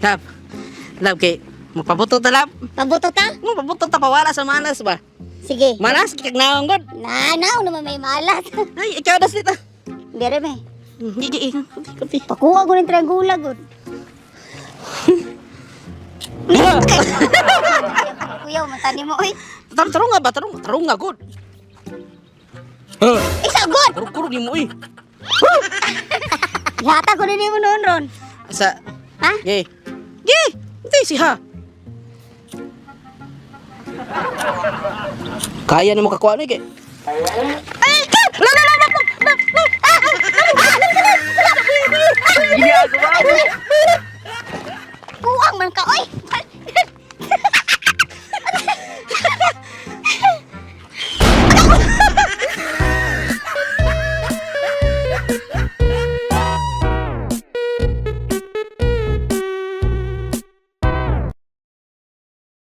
Love. Love kay magpabuto ta, love. Pabuto ta? Magpabuto ta pawala sa malas ba? Sige. Malas kag naong god. Na, na, naman may malas. Ay, ikaw das dito. Dire me. Gigi, eh. Kapi, kapi. Pakuha ko ng triangula gud. Kuya, matani mo oy. Tarong tarong nga ba? Tarong, tarong nga god. Ha? Isa gud. Kurog kurog nimo eh. Yata ko din mo noon ron. Sa Ha? Ge. Ge. Hindi siya. Kaya na mo kakuha ni ge. Ay, ka! La la la la la la. Ah! Kuang man ka oy.